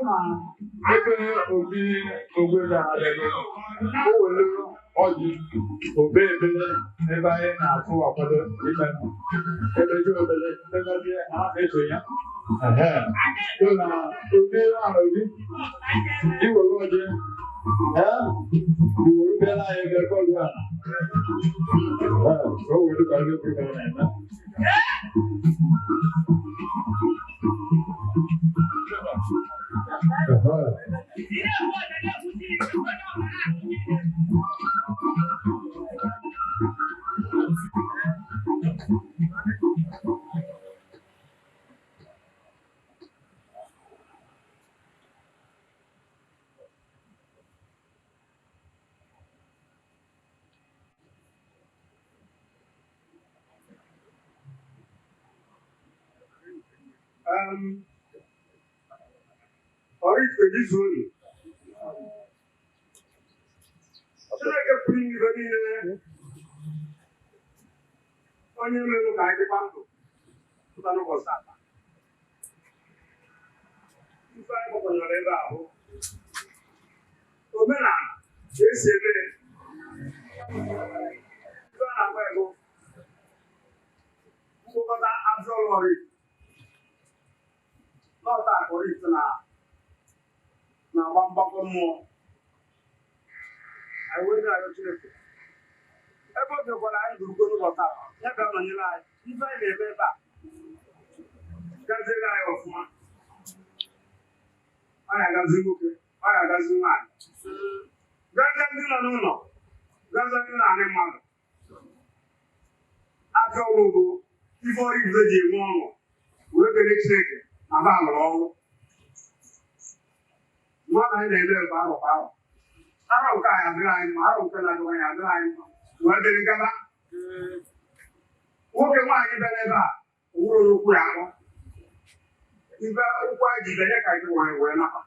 na ebe obi ogbe na-abịago, o were ọjị obe ebele n'ebe anyị na-afụ akwado ime ebe ji obele ndị gazie ha na-eso ya. Ehe. So na obi ahụ obi iwere ọjị ee iwere bịara anyị ebe kọlu a. Ee, o were ka ndị kwuru ka ọ na-eme. Ehe. Oraifite izu unu. Chineke pụrụ ime ife niile, onye mere ka anyị dịkwa ndụ pụta n'ụbọchị tata. Ife anyị gbakọnyere ebe a bụ omenala ka esi eme ya. Ife a na-akpọ ya bụ mkpokọta afịa ọrụ Oraifite. N'ọta ka Oraifite na-agba mgbakọ mmụọ. Anyị wee na-arịọ Chineke ebe o mekwara anyị gurugo n'ụbọchị taa, ya bịa nọnyere anyị. Ife anyị na-eme ebe a gaziere anyị ọfụma. Ọ ya agazi nwoke, ọ ya agazi nwaanyị, gazie ndị nọ n'ụlọ, gazie ndị na-anị mmadụ. Afịa ọrụ bụ ife Oraifite ji enwe ọṅụ wee kelee Chineke na ba lụrụ ọrụ. Mmadụ anyị na-eme ebe arọ kwa arọ. Arọ nke anyị adịrị anyị mma, arọ nke na-adịghị anyị adịrị anyị mma, wee dịrị gaba. Nwoke nwaanyị bịara ebe a wụrụ okwu ya akpọ ife ụkwụ anyị ji benye ka anyị wee wee napa.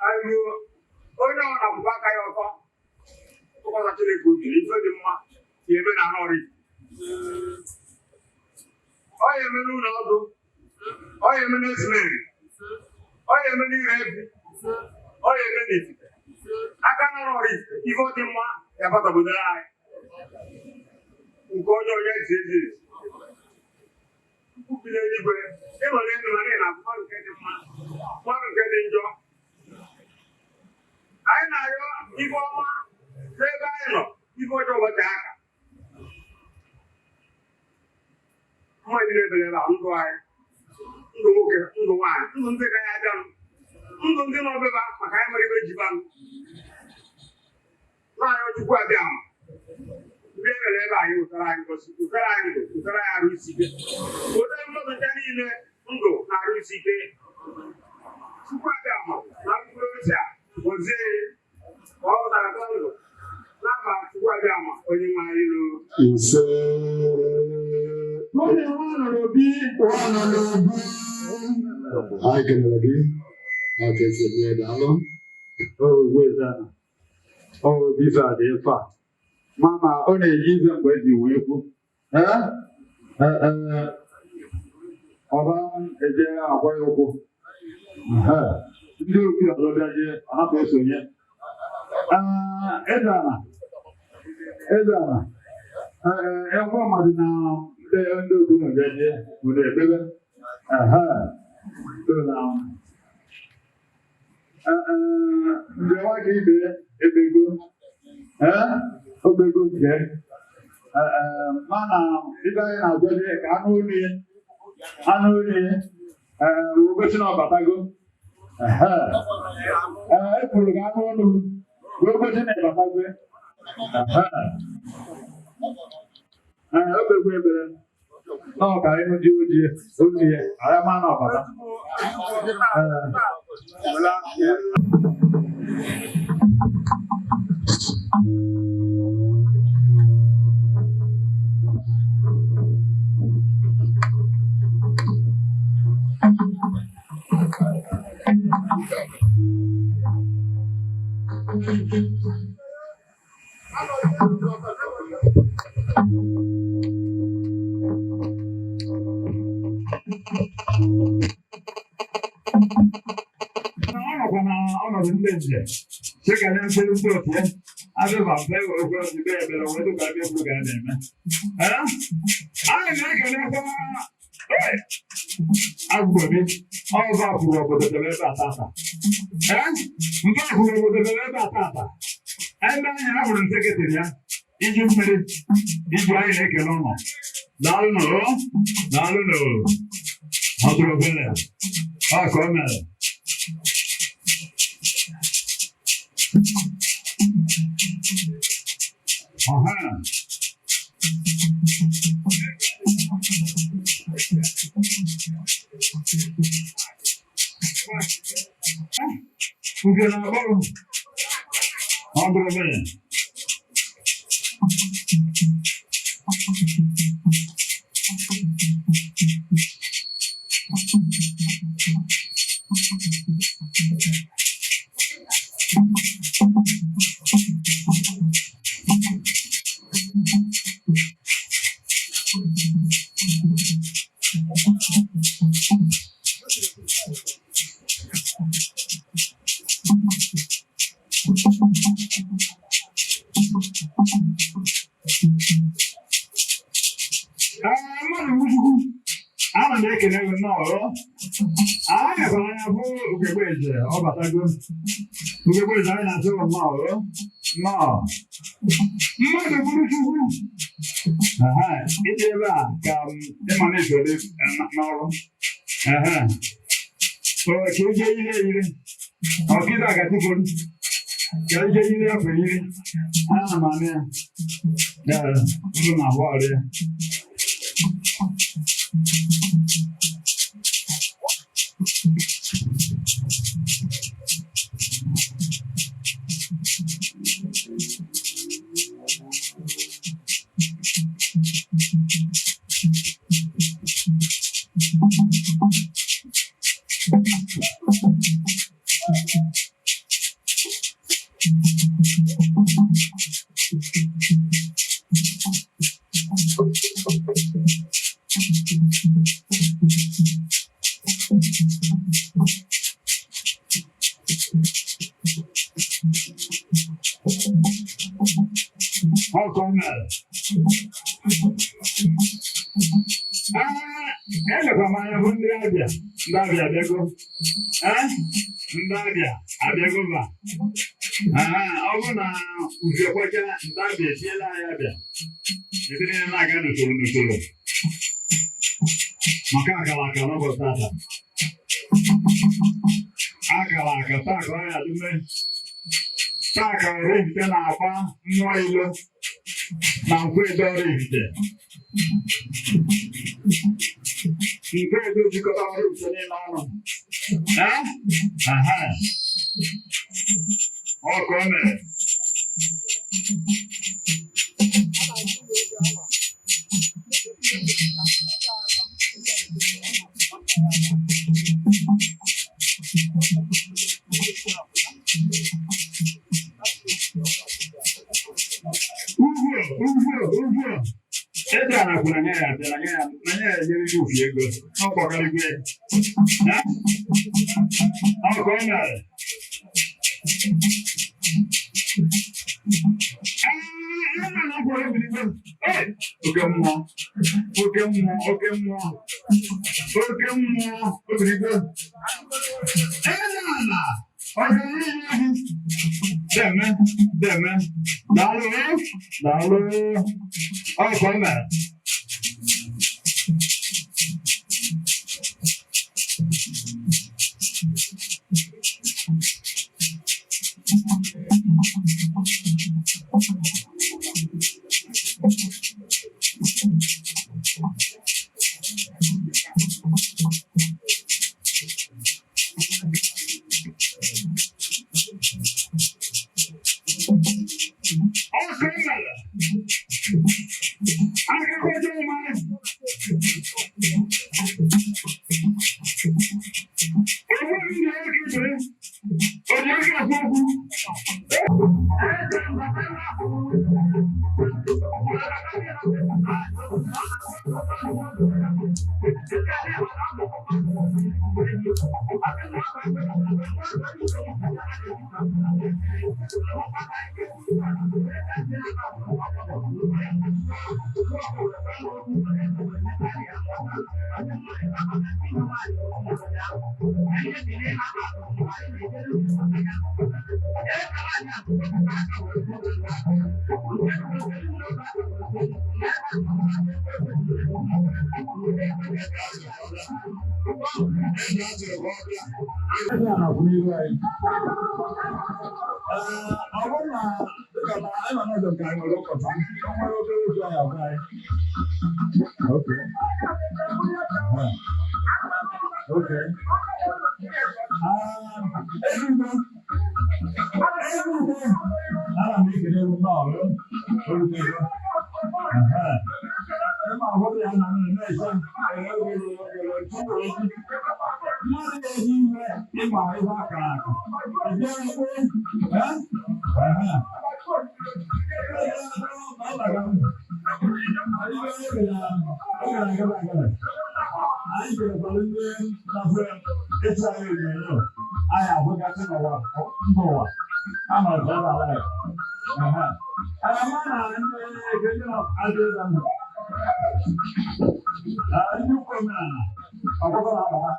Anyị ruo, onye ọ na-akwụkwọ aka ya ọtọ tụkwasị Chineke obi na ife dị mma ya eme na arụ Oraifite. Ọ ya eme n'ụlọ ọdụ, ọ ya eme n'Ezumeri, ọ ya eme n'ire ebi, ọ ya eme n'Ifite. Aka na Oraifite ife ọ dị mma ya batabodoro anyị nke ọjọọ ya ezi ezi ezi. Chukwu bi n'eluigwe, ịnọ n'elu ma na mmadụ nke dị mma, mmadụ nke dị njọ. Anyị na-arịọ ife ọma n'ebe anyị nọ, ife ọjọọ ụbọchị aka. Mmadụ niile bere ebe a, ndụ anyị, ndụ nwoke, ndụ nwaanyị, ndụ ndị ka ya abịanụ, ndụ ndị nọ beba maka anyị mara ibe jibanụ. Na-arịọ Chukwu abịa ama ndị e mere ebe anyị wetara anyị ngozi, wetara anyị ndụ, wetara anyị arụ isi ike, wetara mmadụ ncha niile ndụ na arụ isi ike. Chukwu abịa ama na mkpụrụ osisi a gọzie ya ka ọ pụtara taa ndụ n'afa Chukwu abịa ama onye nwe anyị ru. Ise. Oge nwa nọ n'obi, nwa nọ n'obi. Anyị kelere gị maka esi eme, daalụ. Ọ obi ife a dị ife a. Mama, ọ na-eji ife mgbe eji wee kwu. Ee? Ee, ọba eje agwa ya ụkwụ. Ehe. Ndị obi ọzọ bịazie, ọ napụ esonye. Ee, eze ala. Eze ala. Ee, ekwe mmadụ na ndị obi nọ bịazie, unu ekpebe. Ehe. So na ndị nwa ka ibe ebego. Ee, obego nke. Ee, mana ibe anyị na-abịazi ka anụ olu ya. Anụ olu ya. Ee, o gosi na ọ batago. Ehe. Ee, e kwuru ka anụ olu wee gosi na ịbatago. Ehe. Ee, obego ebere. Na ọ ka ịnụ dị ojii, olu ya, anyị ma na ọ bata. Ee. n'ọnọdụ ndị nze sị ka ya nsịrị ndị otu ya abịa mfe were okwu ọjị bee ebere wee dịka abịa eburu ga na-eme. Ee? Anyị na-ekelekwa ee agwụgobi ọzọ akwụrụ obodo debe ebe a tata. Ee? Nke akwụrụ obodo debe ebe a tata. Ebe anyị hapụrụ sekretịrị ya iji mmiri iji anyị na-ekele ụlọ. Daalụ nụ, daalụ nụ. Ọ dụrụ obere. Ọ ka o mere. Ọha. Ugo na-agbọrọ. Ọ dụrụ obere. Ee, mmadụ nwuchukwu, ana m ekele gị nnọọ. Anyị nyekwara anya bụ ugegbe eze, ọ batago. Ugegbe eze anyị na-asị gị nnọọ, nnọọ. Mmadụ bụrụ Chukwu. Ehe, ịdị ebe a ka m ịma na esoro n'ọrụ. Ehe. O, ka ije yiri eyiri. Ọkịta gachikwuru. Ka ije yiri afọ yiri. Ana m anụ ya. Ee, ndụ na-ahụ ọrịa. Ọ ka o mere. Ee, elekwa m anya hụ ndị abịa, ndị abịa abịago. Ee, ndị abịa abịago ba. Ee, ọ bụ na uche kwecha ndị abịa etiela anyị abịa. Ebe niile na-aga n'usoro n'usoro. Maka akara aka n'ụbọchị tata. Akara aka taa ka ọ ya adịme. Taa ka Oraifite na-agba mmụọ ilo na Nkwọ Edo Oraifite. Nkwọ Edo jikọtara Oraifite niile ọnụ. Ee? Aha. Ọ ka o mere. Ugwu ugwu ugwu. Ede a nakwuru anya ya abịa na ya na ya enyere gị ufi ego. Ọ kpọkarịgo ya. Ee? Ọ ka o mere. Ee, ebe a na-akwụrụ ebiligo. Ee, oke mmụọ, oke mmụọ, oke mmụọ, oke mmụọ, obiligo. Eze ala, ọ ga-enye ya egwu. Deme, deme, daalụ, daalụ. Ọ ka o mere. Ọ ka o mere. Akụkọ ọjọọ mmadụ. Ogbu ndị nwoke ibere. Onye ga-ekwu okwu. Ebe a na-akwụ n'ihu anyị. Ee, ọ bụrụ na dịka na anyị nọ n'ọdụ nke anyị nwere ụkọchukwu, o nwere obere okwu anyị agwa anyị. Okay. Ah, okay. Ah, ezigbo ezigbo ana m ekele gị nnọọ, orutego. Aha. Ịma ahụrụ ya na m na-ese mmadụ ga-eji ime ịma ihe akara aka. Ị bịa ekwe, eh? Aha. Anyị kelekwara ndị na-afụ ịtụ anyị onyonyo anyị ahụgasị n'ụwa mba ụwa a nọrọ ebe ala ya. Aha. Ama na ndị ege na-adị ebe ndụ. Ndị ukwu omenala ọkpọkọ na-akpata.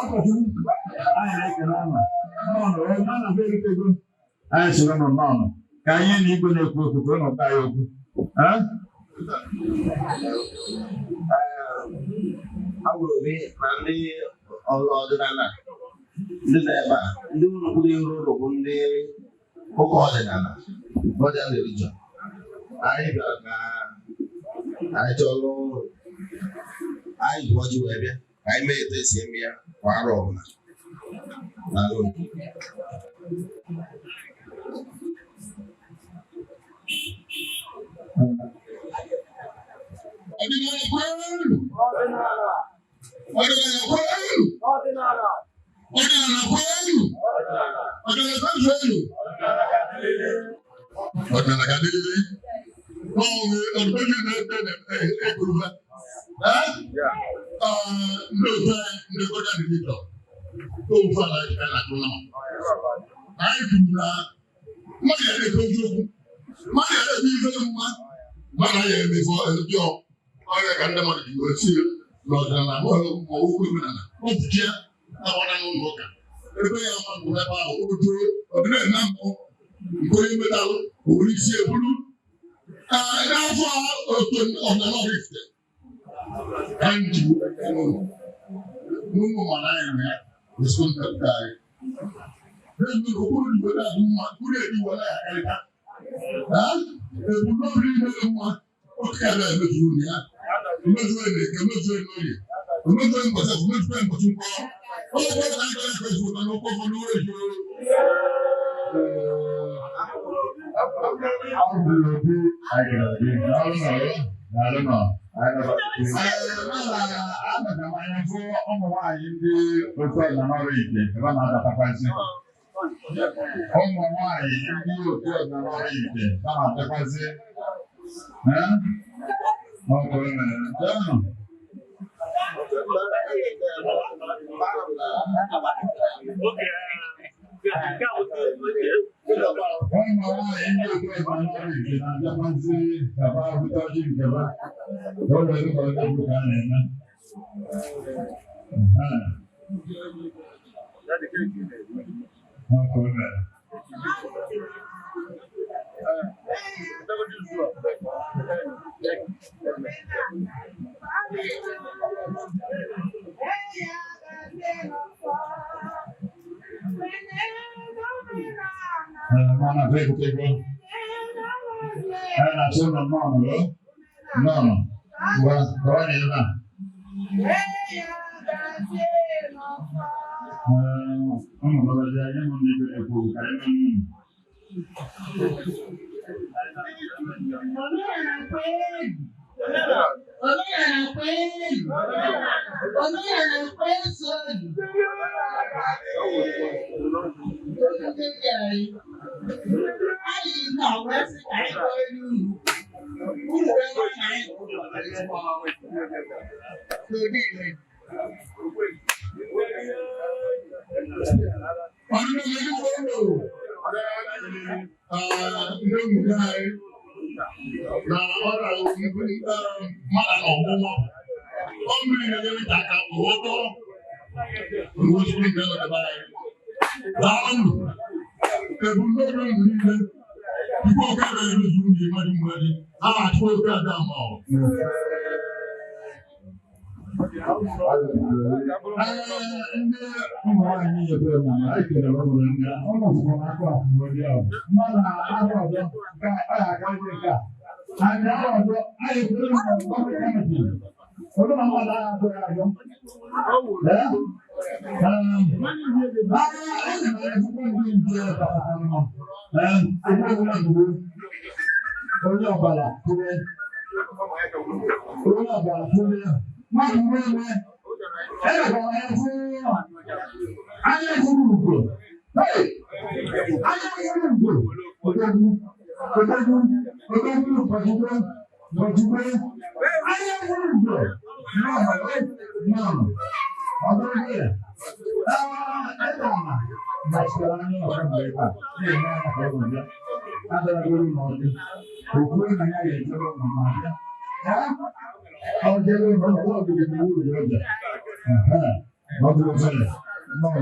Ọkọchukwu anyị na-ekele ọnụ. Nnọọ, na na erutego. Anyị sịrị ụnụ nnọọ ka anyị na igwe na-ekwu okwu ka ụnụ gwa anyị okwu. Eh? Agwụrụ obi na ndị ọdịnala ndị nọ ebe a, ndị ụlọ iru ụlọ bụ ndị ụka ọdịnala, ọdịnala religion. Anyị bịara ka anyị chọrọ anyị bụ ọjị wee bịa ka anyị mee etu esi eme ya kwa arọ ọbụla n'ala Igbo. Ọdịnala kwenu! Ọdịnala kwenu! Ọdịnala kwenu! Ọdịnala kwenu! Ọdịnala ga-adịrịrị. N'ọnwụ ọdịnala na-ebe na-ekwuruba. Ndị otu anyị ndị Gọda Religion, ofu ala anyị ka na-atụ nama. Anyị kwuru na mmadụ ya na-ekwu eziokwu, mmadụ ya na-eme ife dị mma, mmadụ ya eme ife ọjọọ. Ọrịa ka ndị mmadụ ji wee sie n'ọdịnala ma okwu omenala ọ bụ ji ya na-agbada n'ụlọ ụka ebe ya ma bụ ebe ahụ o juo ọdịnala mbụ nke onye metalụ owere isi ebulu. Ee, n'afọ a otu ọdịnala Oraifite ka anyị ji wee gaa n'ụlọ n'ụmụ mana anyị nọ ya ezigbo nta anyị okpuru ji were adị mma mkpụrụ eri were ya karịta ebumnobi ime mma oke ala emezuru ya emezuo na eke, emezuo n'orie, emezuo mbọchị afọ, emezuo mbọchị nkwọ. Onye kwere ka anyị gara ekwe ezigbo na okwu ọfọ n'ụlọ ejiro. Agwụrụ obi anyị kelere gị. Daalụ nọ, daalụ nọ. Anyị nabatara gị. Ee, ana m anya fụ ụmụ nwaanyị ndị otu ọdịnala Oraifite ebe a na-abatakwazi. Ụmụ nwaanyị ndị otu ọdịnala Oraifite ha na-abịakwazi. Ee? Ọ bụ mere. Daalụ. Ụmụ nwaanyị ndị otu ọdịnala Oraifite na-abịakwazi ka ha bute ọjị nke ha. Ka o wee dịka onye bụ ka a na-eme. Ehe. Ọ ka o mere. Ee, mana fa ebutego. Anyị na-asị ụnụ nnọọ nụ, nnọọ nụ. Ngwa, kọrọ anyị ebe a. Ee, ụnụ gọzie anyị, ụmụ ndị ekwu okwu ka anyị nụ unu. Omenala kwenu! Omenala kwenu! Omenala kwesonu! Ndị anyị, anyị nọ wee sị ka anyị kọọ unu. Unu wee gwa na anyị kwuru. N'Odile. Ndị nwunye anyị na ọrịa mmadụ na ọgwụgwọ ọ mmiri na-enyere ka aka ụgwọ ozugbo nke nọdebe anyị. Daalụ ndụ ebumnobi unu niile tupu oke abịaghị emezu ndị mmadụ mmadụ a na-achụ oke ada ma ọ. Ee, ndị ụmụ nwaanyị ebe na anyị kelere ụlọ ndị ụlọ fụrụ n'aka ọfụma ndị ahụ mmadụ na ahụ ọzọ nke a ọ ga-aga ije nke a anyị ahụ ọzọ anyị kwere na ọgbakọ kọmitii onye na mmadụ agha atụghị ajọ. Ee? Ee, anyị na-ezukọ ndị nche ee, onye ọbara tụrụ onye ọbara tụrụ mmadụ nwee anya hụrụ ugo. Anya hụrụ ugo. Odogwu, odogwu, odogwu, odogwu, odogwu. Anya hụrụ ugo. Nnọọ, nnọọ. Ọ bụrụ ya. Ebe a gbachara anya ọha mgbe ebe a na-eme anya ka ọ bụ ya. Adọrọgoro m ọdị. O kwuo na ya ga-ejere ụlọ ma bịa. Ọ jere ụlọ ọ gụrụ iwu uru ọja. Ọ bụrụ obere. Nnọọ.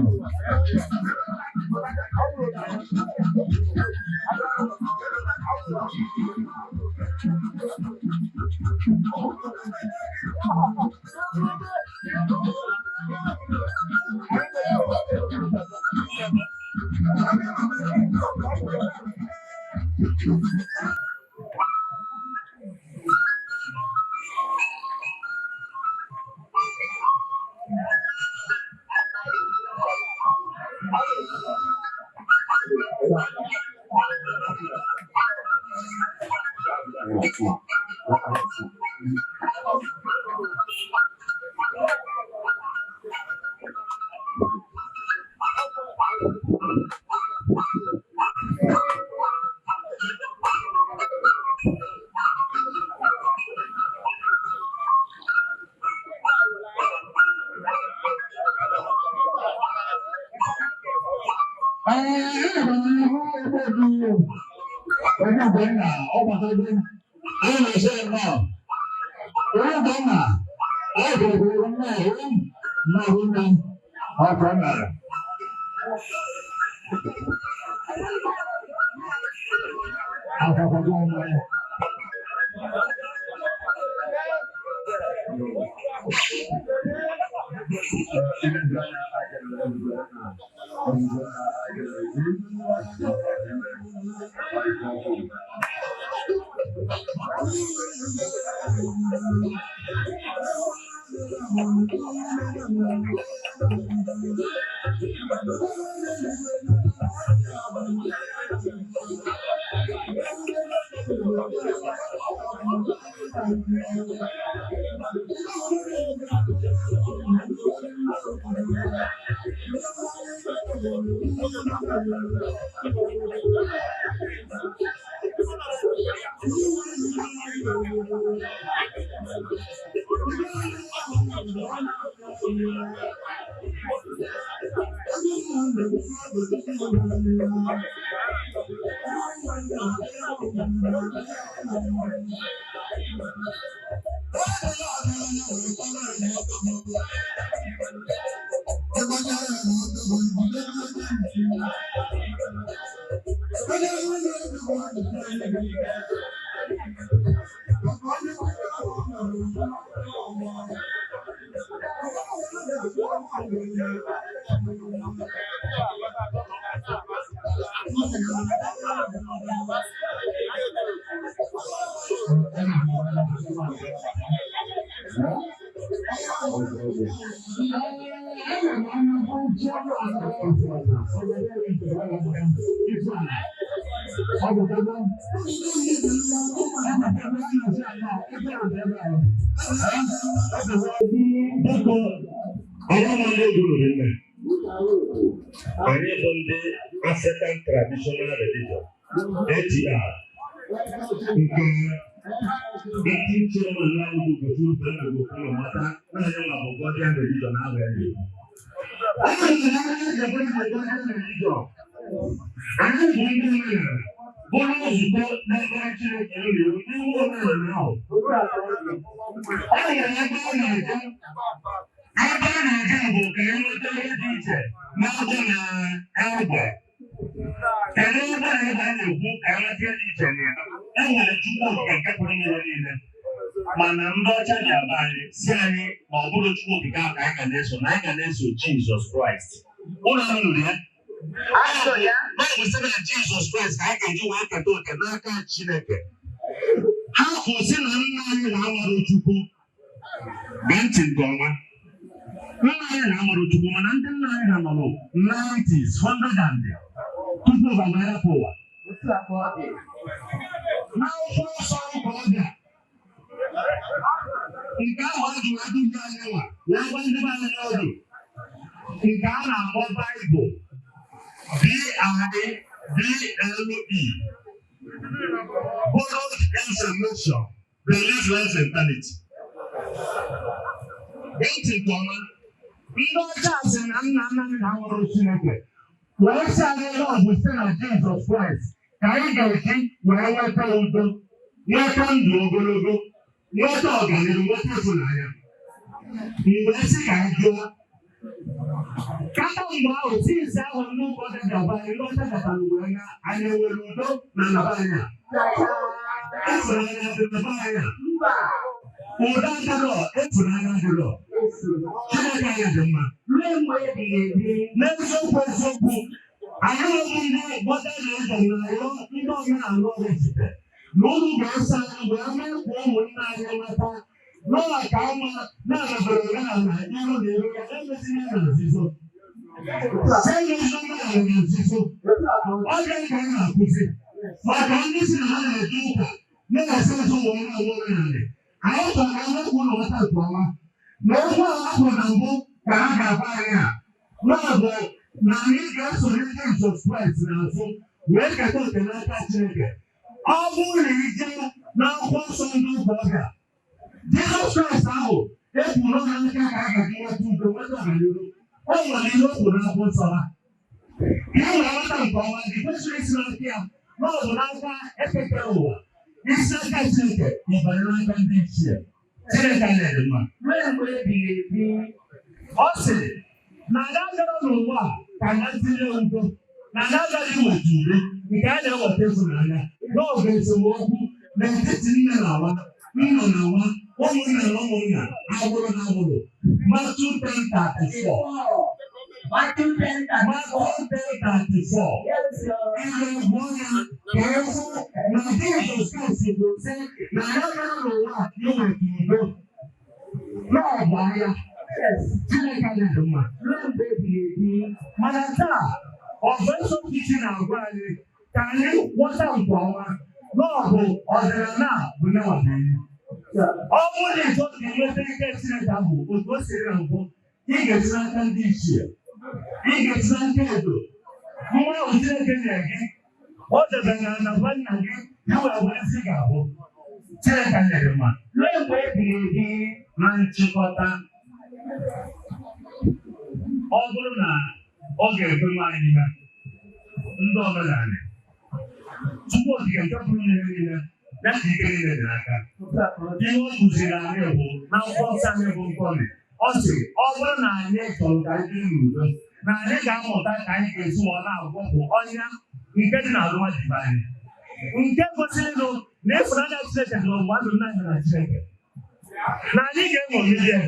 Biko, ọrụ m ndị gụrụ nne. Anyị bụ ndị African Traditional Religion, ATR, nke Acting chairman anyị bụ Ugochukwu Benue kwuru mata na ya nwa bụ Godian Religion ahụ ya na-ekwu. Ọ bụ na anyị ga-abụ ndị Godian Religion. Anyị bụ ndị omenala bụrụ nzukọ na-ekpere Chineke nri n'ihu omenala ahụ. Ọ nwere ebe ọ na-eje. Ebe a na-eje bụ ka e nweta ihe dị iche n'agụ na egbe. Kedu ebe na ebe a na-ekwu ka e nweta ihe dị iche na ya? E nwere Chukwu Okike nke pụrụ ime ihe niile. Mana ndị ọcha ji aba anyị si anyị ma ọ bụrụ Chukwu Okike ahụ ka anyị ga na-eso, na anyị ga na-eso Jizọs Kraịst. Ụlọ ahụ nụrụ ya? Baịbụl sị na Jizọs Kraịst ka anyị ga-eji wee keta oke n'aka Chineke. Ha kwụsị na nna anyị na-amara Chukwu. Gee ntị nke ọma. Nna anyị na-amara Chukwu, mana ndị nna anyị ha nọ 90s, 100 and tupu ha wee rapụ ụwa. N'akwụkwọ nsọ ka ọ bịa. Nke ahụ ọ ji wee duhie anyị nwa wee gwa ndị be anyị ọdụ. Nke a na-akpọ Baịbụl. Bible. Borrowed information. Belief life mentality. Gee ntị nke ọma. Ndị ọcha sị na nna nna anyị ha nwere Chineke. Wee sị anyị na ọ bụ site na Jizọs Kraịst ka anyị ga-eji wee nweta udo, nweta ndụ ogologo, nweta ọganihu, nweta ịfụnanya. Mgbe esi ka anyị jụọ, kata mgbe ahụ, since ahụ ndị ụka ọcha ji agwa anyị, ndị ọcha batara wee na anyị enwere udo na nnaba anyị a? Ịfụnanya dị na be anyị a? Udo adịrọ, ịfụnanya adịrọ. Chineke anyị dị mma. Ruo mgbe ebighị ebi. N'eziokwu eziokwu, anyị nwebụ ndị Godian Religion na-arịọ ndị omenala Oraifite na unu ga-eso anyị wee mee ka ụmụnne anyị mata n'ụlọ ka mma na-emebere omenala iru na iru ya, emezina ya na nzuzo. Si emezina omenala na nzuzo. Ọ ga ka anyị na-akụzi maka ndị si na ha na-eje ụka na-ese eso wee na-eme omenala. Anyị chọrọ ka anyị kwuo ghọta nke ọma na okwu ahụ kwuru na mbụ ka ha ga-agba anyị a n'ọbụ na anyị ga-esonye Jizọs Kraịst n'azụ wee keta oke n'aka Chineke. Ọ bụrụ na ije n'akwụkwọ nsọ ndị ụka ọbịa, Jizọs Kraịst ahụ ekwuru n'aka ka a ga-eji nweta udo, nweta ọganihu, o nwere ihe o kwuru n'akwụkwọ nsọ ha. Ka e wee ghọta nke ọma, gị kwesịrị isi n'aka ya na ọ bụ n'aka ekekere ụwa, isi n'aka Chineke ịbanye n'aka ndị ichie. Chineke anyị dị mma. Ruo mgbe ebighị ebi. Ọ sịrị na ada gara n'ụwa a ka ya tinye udo, na ada agaghị iweta udo nke a na-eweta ịfụnanya, n'oge esemokwu n'etiti nne na nwa, nna na nwa, ụmụnne na ụmụnna, agbụrụ na agbụrụ. Matthew 10:34. Matthew 10:34. Matthew 10:34. Yes, sir. Ihe bụ ya ka ịhụ na Jizọs Kraịst bụ sị na ya gara n'ụwa a iweta udo n'ọgba ya. Yes. Chineke anyị dị mma. Ruo mgbe ebighị ebi. Mana taa, ọzọ nsọ chi na-agwa anyị ka anyị ghọta nke ọma na ọ bụ ọdịnala a bụ nyanwa. Ọ bụrụ na ịchọ ka ị nweta ike Chineke ahụ otu o siri na mbụ, ị ga-esi n'aka ndị ichie, ị ga-esi n'aka edo nwa ahụ Chineke nyere gị, o debere na anaba nna gị, ya wee bụrụ isi ga-abụ. Chineke anyị dị mma. Ruo mgbe ebighị ebi. Na nchịkọta, ọ bụrụ na ọ ga-ekwe nwaanyị ime ndị omenala, Chukwu Okike nke pụrụ ihe niile ya ka ike niile dị n'aka. Ihe ọ kụziri anyị bụ na akwụkwọ nsọ anyị bụ nkọli, ọ sị ọ bụrụ na anyị chọrọ ka anyị dịrị n'udo, na anyị ga-amụta ka anyị ga-esi wee na-agwọpụ ọnya nke dị n'alụ nwa jibe anyị, nke gosiri nụ na ịfụnanya Chineke dị ọgbụgba ndụ nna anyị na Chineke, na anyị ga-eṅomili ya.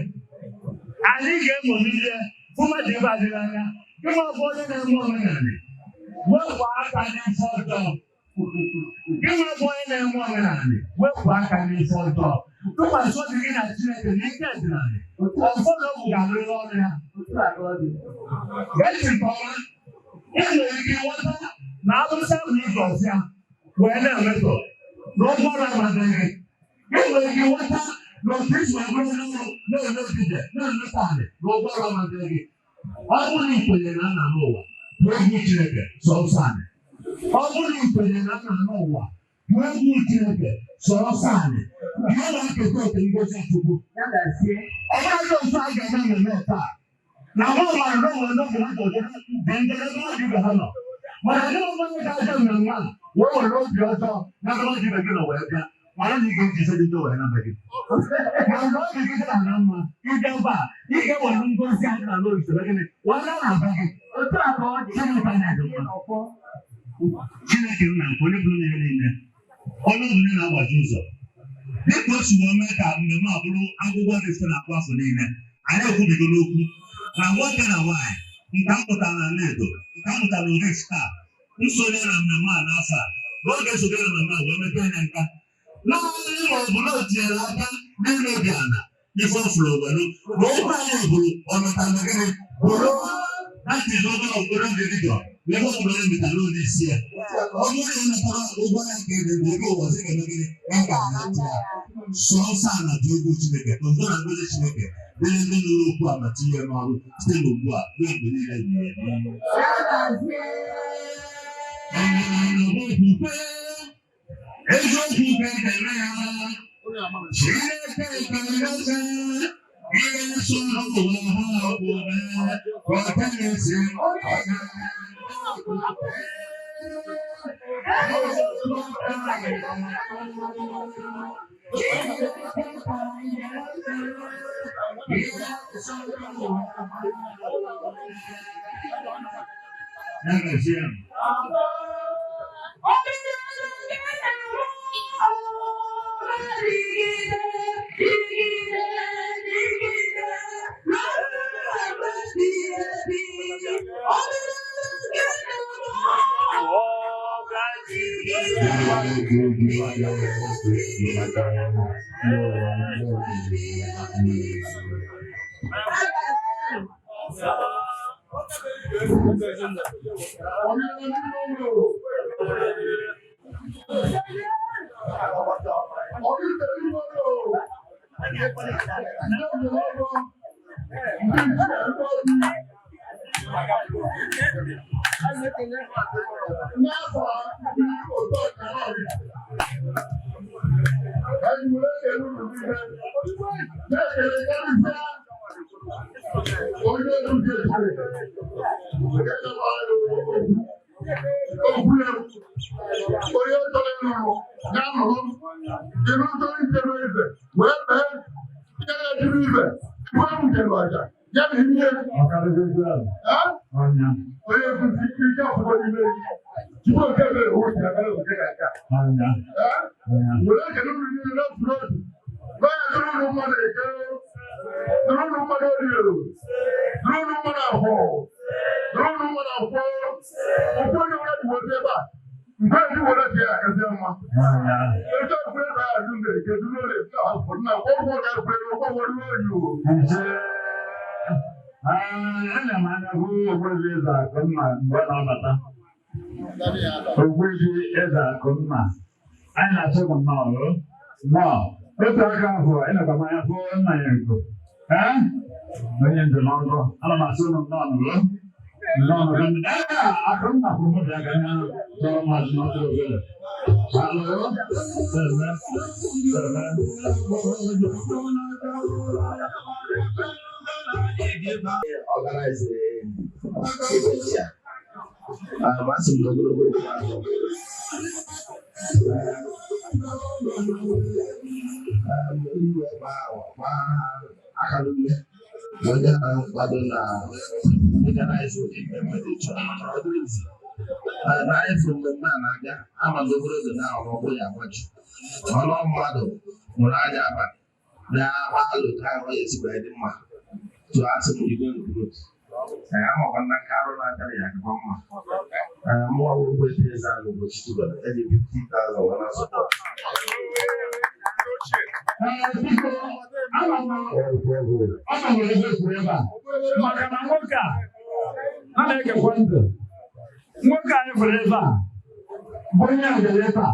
Anyị ga-eṅomili ya fụ mmadụ ibe adịghị anya. Gị nwa bụ onye na-eme omenala, wepụ aka n'ife ọjọọ. Gị nwa bụ onye na-eme omenala, wepụ aka n'ife ọjọọ, tụkwasị obi gị na Chineke na ike ọdịnala ụfọdụ ọgwụ ga-alụrụ ọrụ ya. Gee nke ọma, ị nwere ike ịghọta na arụsị ahụ iji ọzọ ya wee na-emetọ na ụgwọ ọrụ amadịghị gị. Ị nwere ike ịghọta na otu isi wee bụrụ onye ọrụ na-eme dibịa na-emeta anị na ụgwọ ọrụ amadịghị gị. Ọ bụrụ na ị kwenyere na nna n'ụwa, tụọ egwu Chineke, sọ nsọ anị. Ọ bụrụ na ị kwenyere na nna n'ụwa, Tụọ egwu Chineke, sọrọ sọ anyị. Ka a na-eketa oke ngozi Chukwu. Ya gazie. Ọ bụrụ otu a ga-eme mmemme taa. Na mụ mara na onwere ndị obodo obodo dị ndị ebe mmadụ ibe ha nọ. Mana ndị ọbụla ga-aja mmemme a wee were obi ọjọọ na ebe mmadụ ibe gị nọ wee bịa. Mara na ị ga-eji dị wee na be gị. Mana ọ dị gị na mma ịbịa ebe a, ị ga-ewere ngozi a dị na n'oyi gịnị wee na na be gị. Otu a ka ọ dị. Chineke anyị dị mma. N'ọfọ. Chineke nna nke onye bụrụ ihe niile, onye ọ bụla na-agbaji ụzọ. Dịka o si wee mee ka mmemme a bụrụ akwụkwọ dị mfe na-akụ afọ niile, anyị ekwubigo n'okwu na nwoke na nwaanyị nke a mụtara na Nnedo, nke a mụtara na Oraifite a, nsonye na mmemme a n'afọ a, na ọ ga-esonye na mmemme a wee mepee anya nka. Naanị ma ọ bụ na o tinyere aka n'imebi ala ife ọ fụrụ owelu, na okwu anyị bụrụ ọmetara gịnị bụrụ that is over of Golden religion. Ebe ọ bụla emetara ụlọ isi ya. Ọ bụrụ na ịnatara ụgwọ ya nke ebe mgbe oge ụwa sị ga-eme gịnị? Ya ga-anata ya. Sọọsọ ala dị egwu Chineke, ka udo na ngozi Chineke dịrị ndị nụrụ okwu a ma tinye n'ọrụ site n'ugbu a ruo mgbe niile ebighị ebi. Ya gazie. Eziokwu ka ekele ya. Chineke ekele ihe nsọ ụwa ha kwụrụ ka ọ na-esi. Ya gazie. Onye chọrọ ịlụrụ ya nụrụ, ịrụ chọrọ ichebe ibe wee mee ya, na-ejiri ibe wee wutere ọja ya na ihe. Ọnya. Onye nkuzi ike akwụkwọ n'ime tupu oke ebere owu si akara oke ga-aka. Ọnya. Ọnya. Were ekele uru niile n'otu n'otu gwa ya, dụrụ unu mmadụ eke, dụrụ unu mmadụ orie, dụrụ unu mmadụ afọ, dụrụ unu mmadụ afọ okwu. Onye nwere dị wete ebe a mgbe ndị were dị ya akazi mma. Ọnya. Etu ekwe na adụ na eke dụrụ ole afọ na ọgwụ ga ekwe ụgwọ were oyi o. Nse. Ana m anya hụ Ogbuefi Eze Akụnna mgbe ọ na-abata. Ogbuefi Eze Akụnna. Anyị na-asị gị nnọọ o. Nnọọ. Otu aka ahụ, anyị nakwa m anya hụ nna ya nko. Ee? Onye ndụmọdụ. Ana m asị unu nnọọ nụ o. Nnọọ nụ. Ee, Akụnna kwuru mụ bịa ka anyị chọrọ mmadụ n'ọtụ obere. Alo. Sele. Sele. Organize event ya. Asị m na ogologo okwu ahụ. Iwe gbaa gbaa aka n'ume na onye na-akwado na organize ụdị mmemme dị iche maka ọ dịrị izi. Na anyị fụrụ mmemme a na-abịa ama na obere oge na ahụ ọkụ ya agbaji. Ọnụ mmadụ mụrụ anya abalị bịa gbaa alo ka ahụ ya esi wee dị mma. So asị m igwe growth. Ee, amakwa na nke arụ na-abịa ya akakwa mma. Ee, mụnwa bụ Ogbuefi Eze-Ana Ugochi tubelu eji 50,000 wee na support. Ee, biko, ana m ebe kwuru ebe a maka na nwoke a a na-egekwa ntị. Nwoke anyị fụrụ ebe a bụ onye a bịara ebe a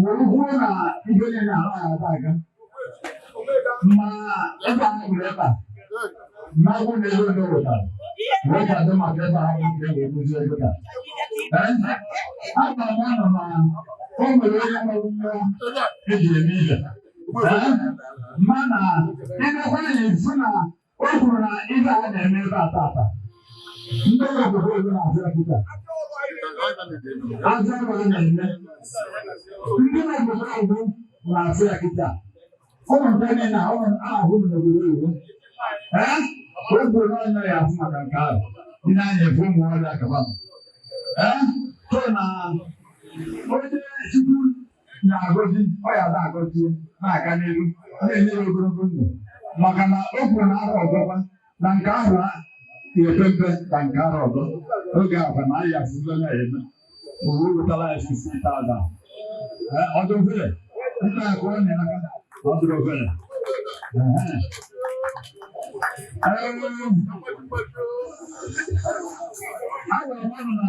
were kwuo na ihe niile ala ya aga aga ma ebe anyị fụrụ ebe a na-akwụ na ego ndị wetara wee kwado maka ebe ahụ nke wee dozie ego taa. Ee, aga m anọ na O nwere onye nwere mmụọ eji eme ihe. Mana ịbịakwa ya efu na o kwuru na ibe a na-eme ebe a tata. Ndị obodo obodo na-abịa kịta. Ajọ ọrụ a na-eme. Ndị obodo obodo na-afịa kịta. Ụmụ nke niile a ụmụ ahụ n'obodo oyibo. Ee? O kwuru na onye ya afụ maka nke ahụ. Ị na-anya efu ụmụ ọrịa kaba. Ee? So na onye Chukwu na-agọzi, ọ ya na-agọzi na-aga n'ihu, na-enye ya ogologo ndụ. Maka na o kwuru na arọ ọzọkwa na nke ahụ ga-epe mpe ka nke arọ ọzọ. Oge ahụ na anyị asịzi onye ya eme. Owu wetara ya 16,000. Ee, ọ dị ofere. Nke a ka ọ na-aka, ọ dịrị ofere. Ehe. Agwara m unu na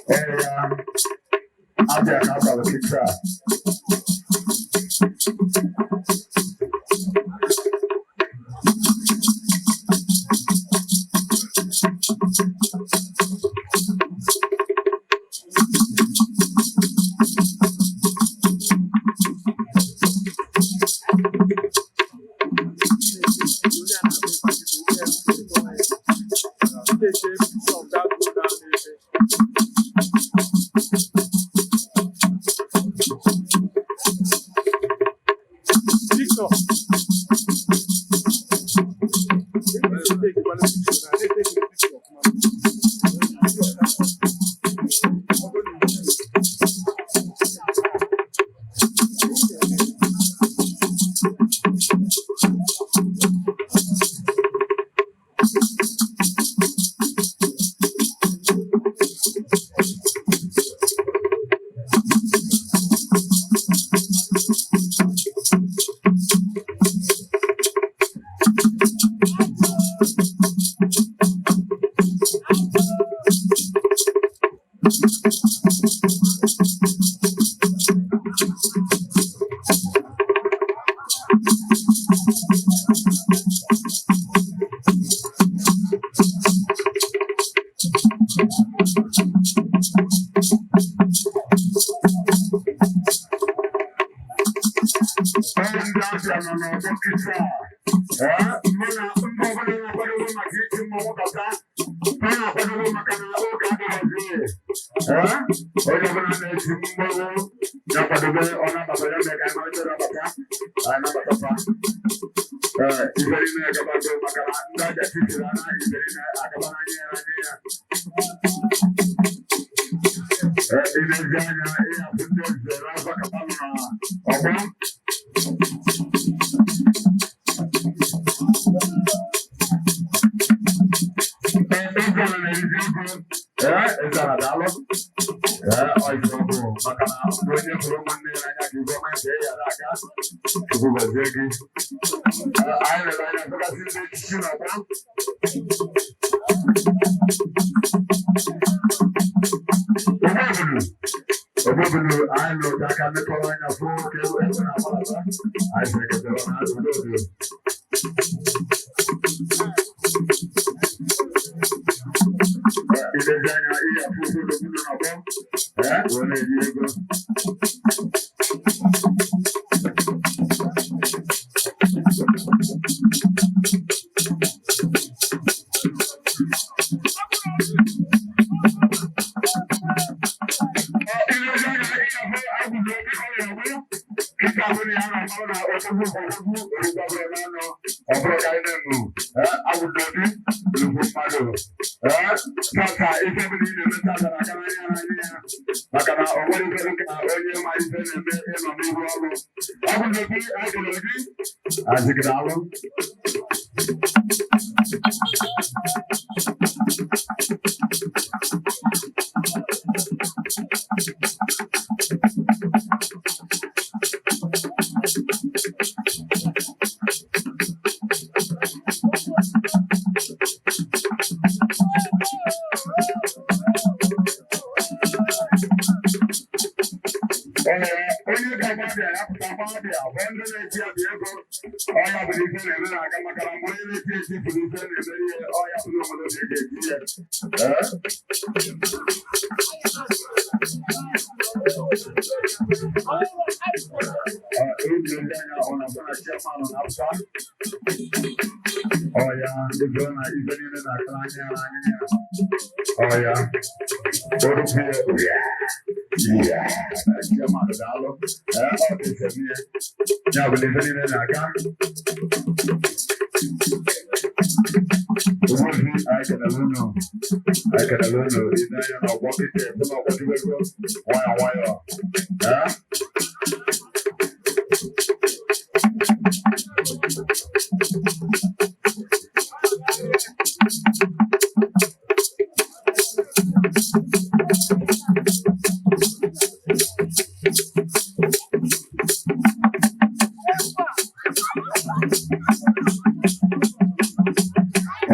Ee, abịa ka abalị kịta. Ee, ndị abịa nọ n'ọgbọ kịta. Ee, mụ na ndị ọbụla na-akwadobe maka iti mmọnwụ bata, ha na-akwadobe maka na oge adịghịzi. Ee, onye ọbụla na-eti mmọnwụ ya kwadobe ọ na-abata ya mee ka anyị malite nabata, anyị nabatakwa. Ee, ife niile agabago maka na ndị aja titiri ana ife niile agaba n'anya ya n'anya ya. Ee, ilezi anya ịhapụ ndị nzere afọ kaba nọ n'ọgbọ. Ezara na-erizi ego. Ee, Ezara daalụ. Ee, ọ isi ọgwụ maka na mgbe onye hụrụ nwanne ya n'anya ka ibe ọma ya ya aga. Chukwu gọzie gị. Ee, anyị lere anya tụgasị ndị echichi n'ọgbọ. Ogbobulu. Ogbobulu anyị lụrụ aka mekọrọ anya fụ ka ebe na-agbalata. Anyị sịrị ketara na obodo. Ilezi anya ihe afụ obodo n'ọgbọ. Ee, wee na-eri ego. Maka na o nwere ike ka onye ma ife na-eme ịnọ n'ihu ọrụ. Ọ bụ na gị agụrụ gị azịgịrị alụ. Ee, onye ga-agba abịa ya pụta gba abịa bụ ndị na-eji abịa ego. Ọ Ọya bụ ife na-eme na-aga maka na mgbe onye na-eti eti pụrụ ife na-eme ihe ọya bụrụ obodo ka e ga-eti ya. Ee? Ọya ego na ife niile na-akara anya ya anya ya. Ọya orukwu ya ya chairman daalụ. Ee, ọ bụ ife niile ya bụ ife niile na-aga. Ogbuefi, anyị kelere unu, anyị kelere unu. Ine anya na ọgbọ kịta ebula ọgbọdịbego nwayọ nwayọ. Ee?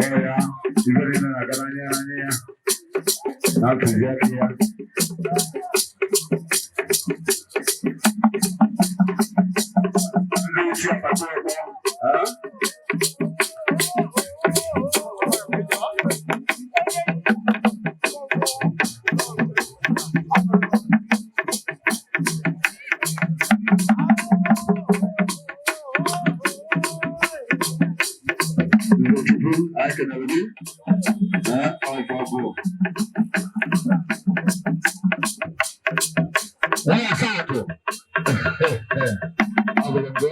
Ọya ife niile na-aga n'anya n'anya ya na ntụziaka ya. Ndị isi akpata ọgbọ. Ee? Ugochukwu, anyị kelere gị. Ee, ọ ife ọ bụ. Nwa Asakụ. Ọ bụrụ mbụ.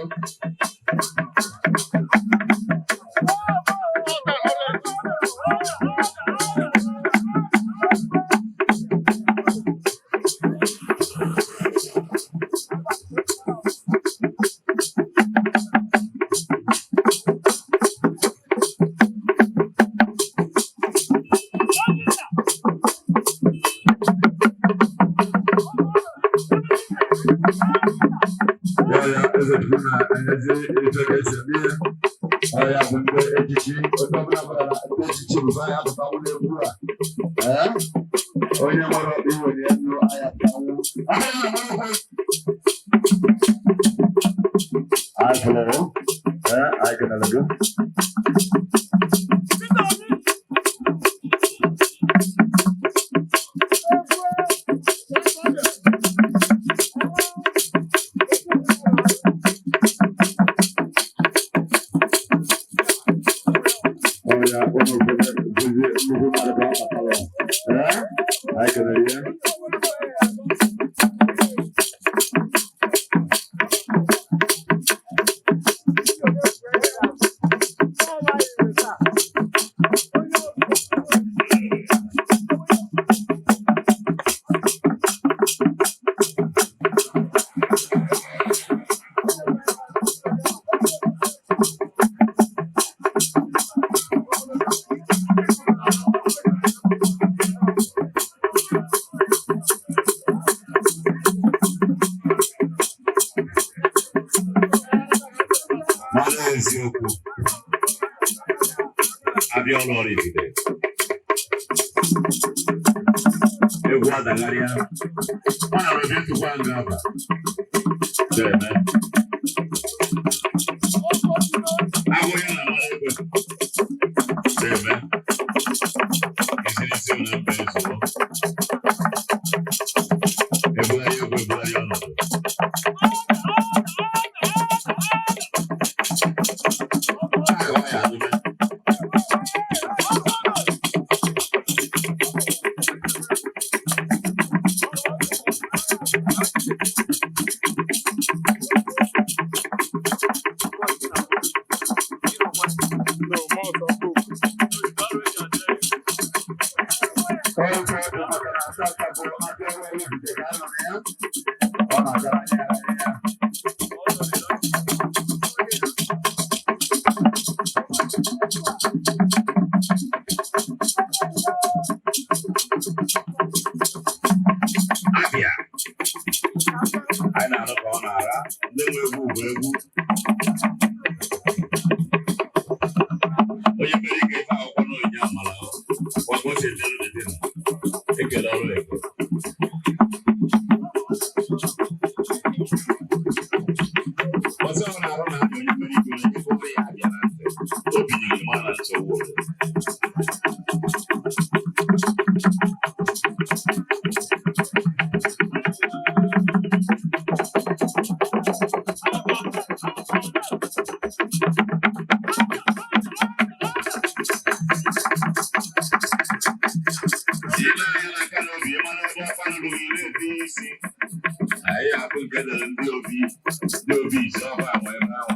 Ya ya eze chukwu na-enyezi etu ka esi eme ya. Ọ ya bụ ndị echichi, onye ọbụla bara na ndị echichi bụ ya apụtanwu n'egwu a. Ee? Onye nwere ọkpa iwenye elu anya pụtanwu. Anyị fụrụ. Ee, anyị kelere gị. Ọya onye obodo bụzi nnukwu mmadụ ka ọ kpatara. Ee, anyị kelere ya. Mara eziokwu, abịa ọrụ Oraifite, egwu adagharịa, ọ na-abịa ntụkwa nga aba na-eme ahụ ya na mara egbe na-eme isirisi na mba ezugbo ebugharị egwu ebugharị ọnọdụ. Aka ọ ya adịbe. Ọrụ bụ maka na tata bụ abịa ọrụ Oraifite ka a nọ na ya. Ọ na-agara anya ya anya ya. Abịa anyị na-anụ ka ọ na-ara ndị nwe egwu bụ egwu onye mere ike ife akwụkwọ n'onye amala ọkwa o si edere dị na ekele ọrụ eke. Obi nyere mara nchọwa. Ile anya n'aka n'obi, ịmara ebe ọkwa ruru gị na-ete isi. Anyị abụ nke dere ndị obi ise ọba ama ebe ahụ.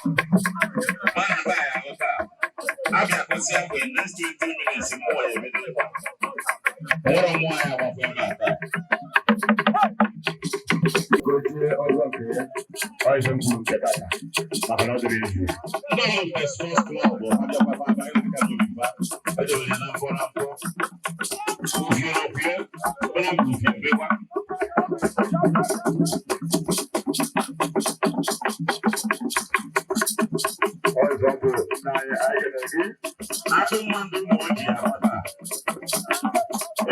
Mana taa ya ahụ taa. Abịa kwụsị afọ in next 20 minutes mmụọ ya ebido ịgba. Nwere mmụọ ya agbapụ ebe a taa. Gozie ọzọ nke ya. Ọ ife m kwuru nke tata. Maka na ọ dịrị izu. Ndị ọrụ nke sports club abịakwaba aba ịrụ ka n'obiba. Ejewere ya na mkpọ na mkpọ. Ufie na ofie, onye bụ ufie mbekwa. Ọ ife ọ bụ nna anyị anyị kelere gị. Atụ mma ndị ụmụ ojii agbata.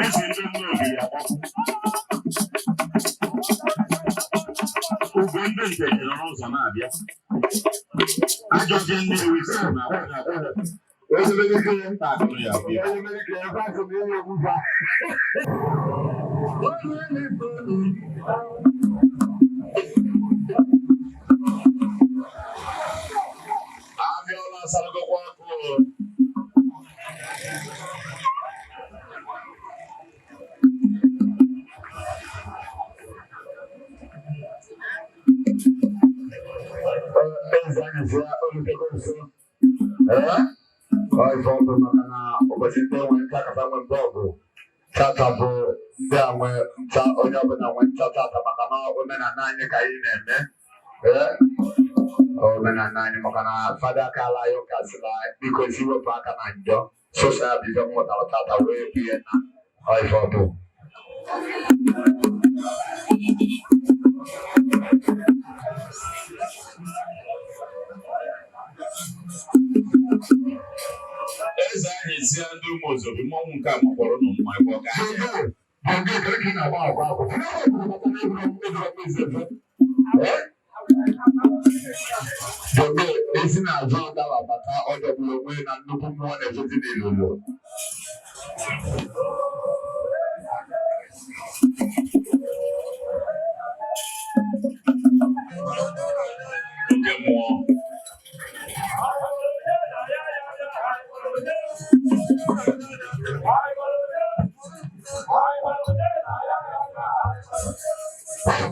Eze ndị mmụọ obi ya agbapụ. Ugo ndị nke jere n'ụzọ na-abịa. Ajọjị ndị ewi sị na agbada agbada. Onye mere ike ya. Taa akụrụ ya abịa. Onye mere ike ya, ebe asị m ihe egwu fa. Abịọla asalagokwa ọkụ. Eze anyị si ya olutego nso. Ee? Ọ ife ọ bụ maka na ụbọchị ndị nwe nta kata nwe mbọ bụ tata bụ ndị a nwe nta, onye ọbụla nwe nta tata, maka na omenala anyị ka anyị na-eme. Ee? Omenala anyị, maka na fada aka ala anyị ụka sị na biko si wepụ aka na njọ sosa ya bụ ife m mụtara tata wee bie na ọ ife ọ bụ. Eze anyị si ya ndị ụmụ ozobi mmọnwụ nke a makwara ụnụ mma ebe ọ ga-ahịa. Dobe esi n'azụ ọdara bata ọjọgburu onwe na nnukwu mmụọ na-echezi n'ilulu. Nke mmụọ.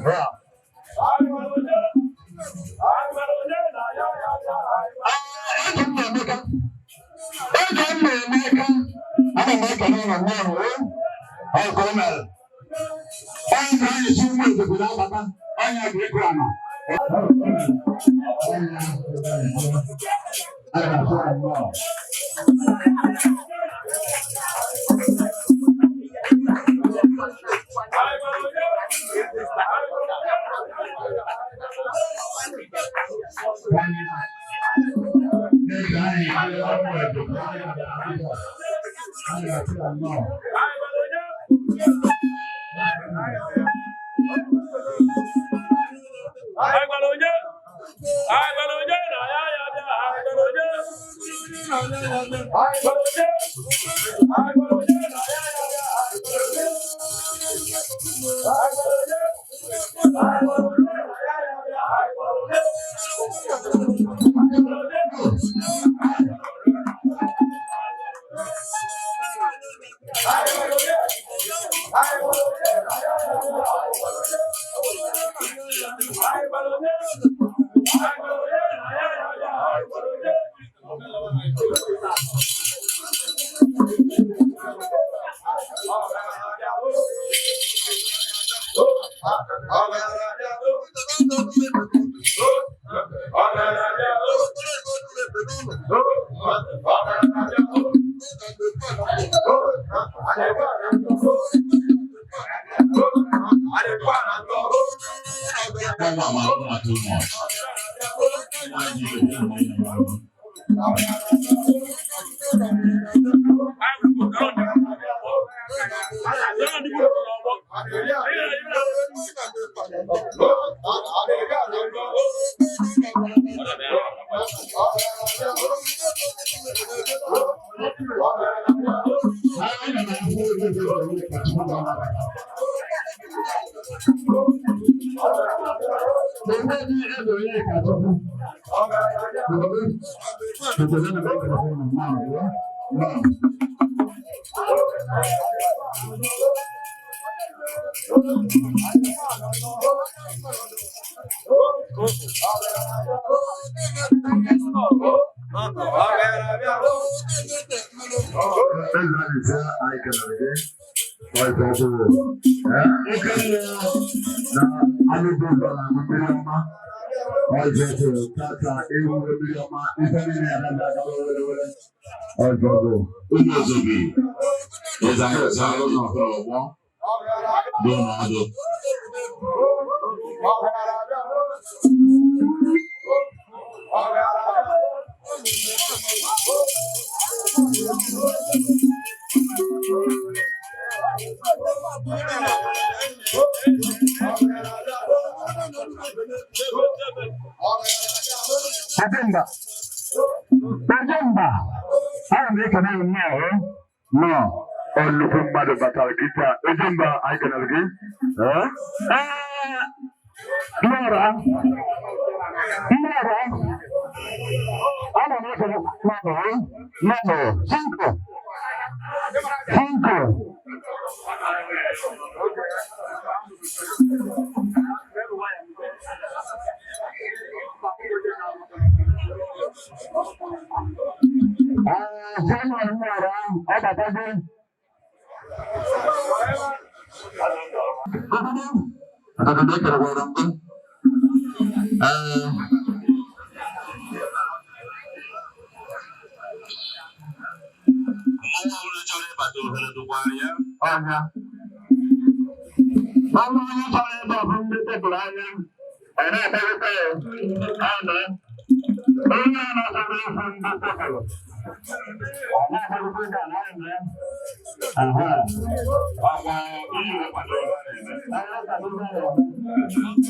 Ya. Eji m na-emeka. Eji m na-emeka. Ana m ekele ụlọ mmụọ o. Ọ ka o mere. Onye ka anyị si ụmụ ezigbo na-abata, onye bụ ịgụ ama. Ana m asụ ụlọ mmụọ. Nwa amara mma too much. Nwa ji ibe ya ama ya ama. Ụmụ Ozobi, eze anyị ọzọ ụlọ ọgbọ dị n'ọdụ. Ojemba. Ojemba. Ana m ekene gị nnọọ eh? Nnọọ. Ọ nnukwu mmadụ batara kịta. Ojemba, anyị kenere gị. Eh? Eh, Nnọọ. Nnọọ. Ana m ekene nnọọ. Eh? Nnọọ. Cinco. Cinco. Ah, Samuel Nnọọ, ọ batago. Obodo ekere gwara mbụ. Ee. Mmanwụ ọbụla chọrọ ịbata ohere dụkwara ya. Ọhịa. Ọnụ onye chọrọ ebe ọ bụ ndị tebụl anya, ọ na-ekperịta ya. Ana. Onye a na-achọrọ ịfụ ndị tebụl. Ọ na-ekperịta ya na ya. Aha. Ọkwa iyi wee kwado ebe a na-eme. Ahịa ka ndị na-eme.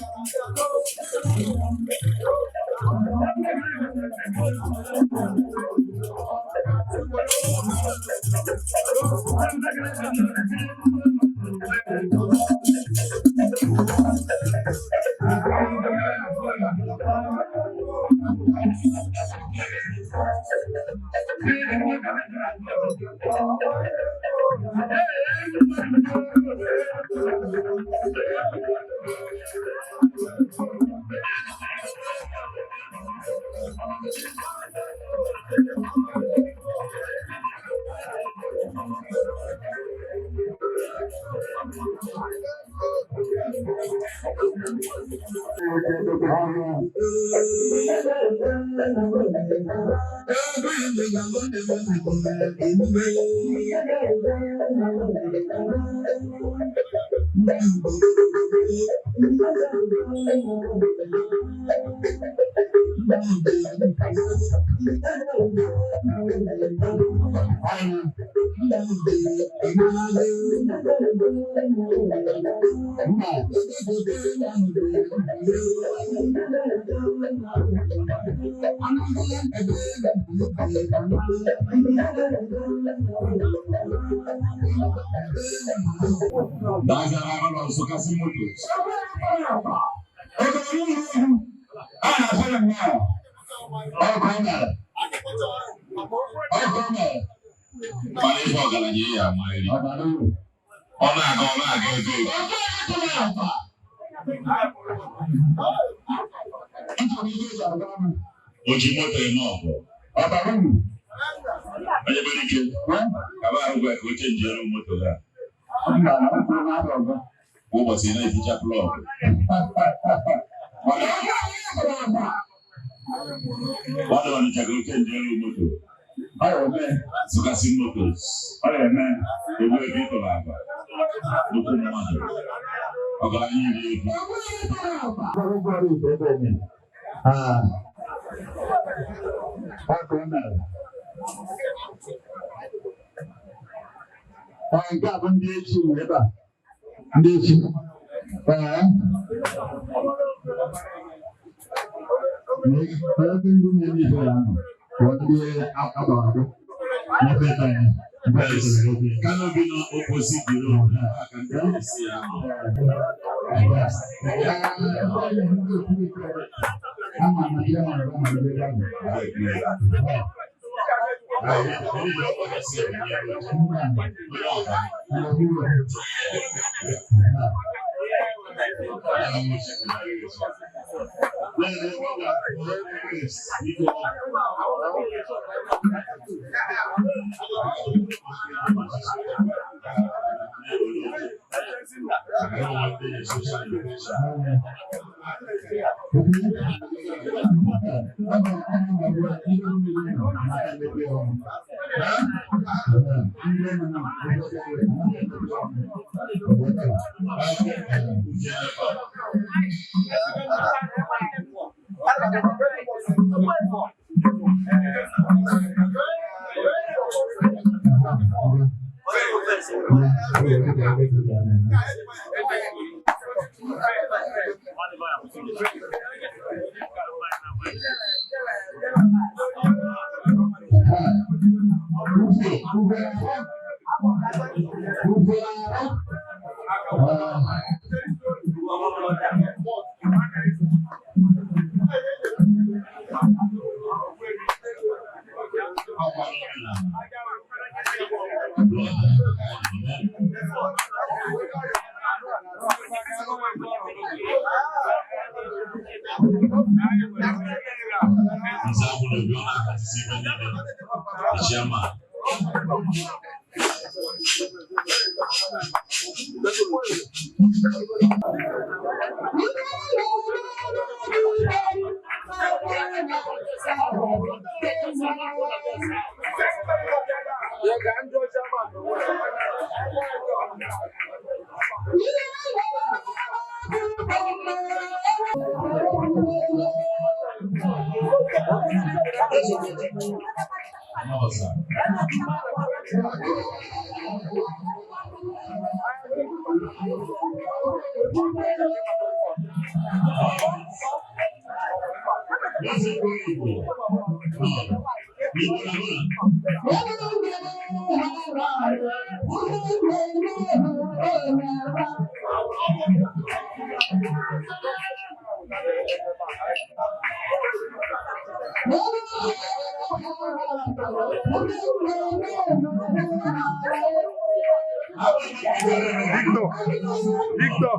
Dazara ụlọ Nsụkasị Motors. Mana ife ọgaranya ya amarịrị. Ọ na-aga ọ na-aga ego ego. O ji moto eme ọgụ. Onye nwere ike kaba ahụ gwa ka o chenjiere moto ha. Kwa ụbọchị ị na-ehicha plọgụ. Ọ dị Ọnịcha ka oche nje elu moto. Ọ ya eme Sukasi Motors. Ọ ya eme ebe ebe ịtọrọ agba. Nnukwu mmadụ. Ọgaranya iri ego. Nke a bụ ndị echi nwe ebe a. Ndị echi. Ee. Ebe ndị na-eme ife ya nọ bụ ndị agbara agbụ. N'ebe ebe anyị. Yes. Kano bi na opposite the road. Aka ndị isi ya nọ. Nze akwụrụ obi ọ na-akachisi ibe niile. The chairman. Nossa. Victor, Victor.